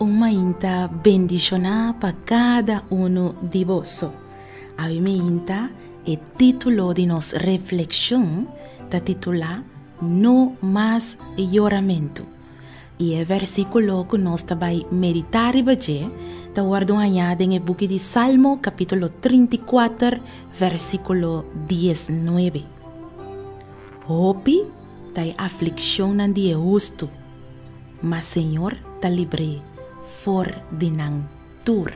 Un mainta bendishoná pa kada unu di boso. Awe mainta e título di nos reflekshon ta titulá No mas yoramentu. I e versíkulo ku nos ta bai meditá riba dje ta wòrdu hañá den e buki di Salmo kapítulo 34 versíkulo 19. Hopi ta e aflikshonnan di e hustu, ma Señor ta libr'é for di nan tur.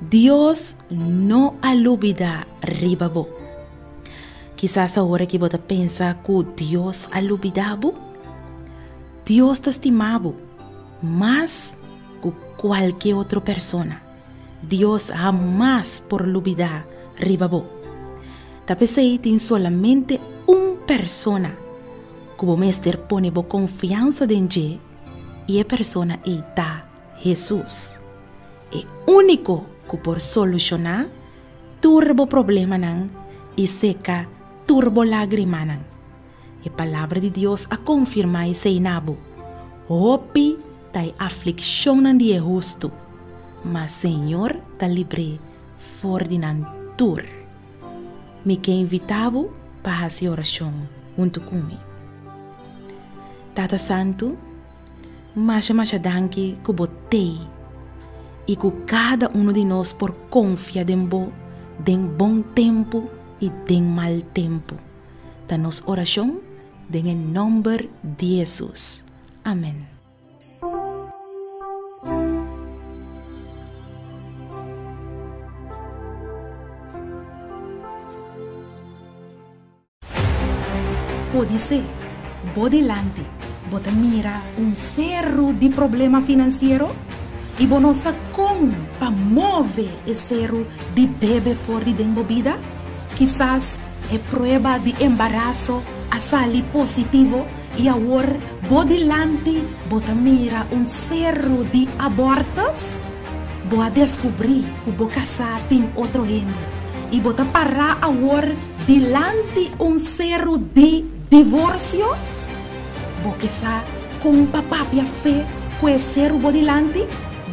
Dios no a lubidá riba bo. Kisas awor aki bo ta pensa ku Dios a lubidá bo. Dios ta stima bo mas ku kualke otro persona. Dios hamas por lubidá riba bo. Ta p'esei tin solamente un persona ku bo mester pone bo konfiansa den dje, i e persona ei ta Hesus. E úniko ku por solushoná tur bo problemanan i seka tur bo lágrimanan. E Palabra di Dios a konfirmá esei na bo, Hopi ta e aflikshonnan di e hustu, ma Señor ta libr'é for di nan tur. Mi ke invitá bo pa hasi orashon huntu ku mi. Tata Santu, masha masha danki ku bo t'ei i ku kada unu di nos por konfia den bo den bon tempu i den mal tempu. Ta nos orashon den e nòmber di Hesus. Amen. Podisé bo dilanti bo ta mira un seru di problema finansiero i bo no sa kon pa move e seru di debe for di den bo bida. Kisas e prueba di embaraso a sali positivo i awor bo dilanti bo ta mira un seru di abortus. Bo a deskubrí ku bo kasá tin otro hende i bo ta pará awor Dilanti un seru di divorsio? Bo ke sa kon pa papia fe ku e seru bo dilanti?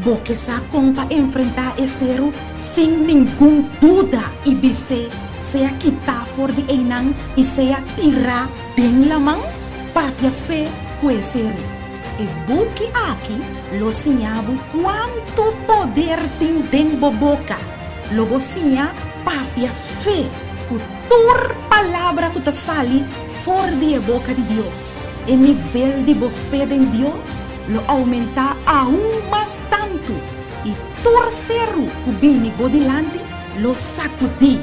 Bo ke sa kon pa enfrentá e seru sin ningun duda i bis'é sea kitá for di einan i sea tirá den laman? Papia fe ku e seru. E buki aki lo siña bo kuantu poder tin den bo boka. Lo bo siña papia fe ku tur palabra ku ta sali for di e boka di Dios. E nivel di bo fe den Dios lo oumentá aun mas tantu, i tur seru ku bini bo dilanti lo sakudí,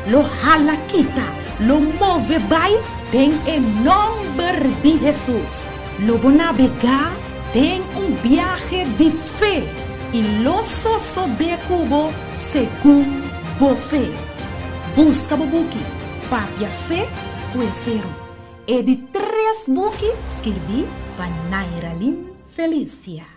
lo hala kita, lo move bai den e nòmber di Hesus. Lo bo nabegá den un biahe di fe i lo sosodé ku bo segun bo fe. Buska bo buki Papia Fe ku e Seru, e di tres buki skirbí pa Nairalyn Felicia.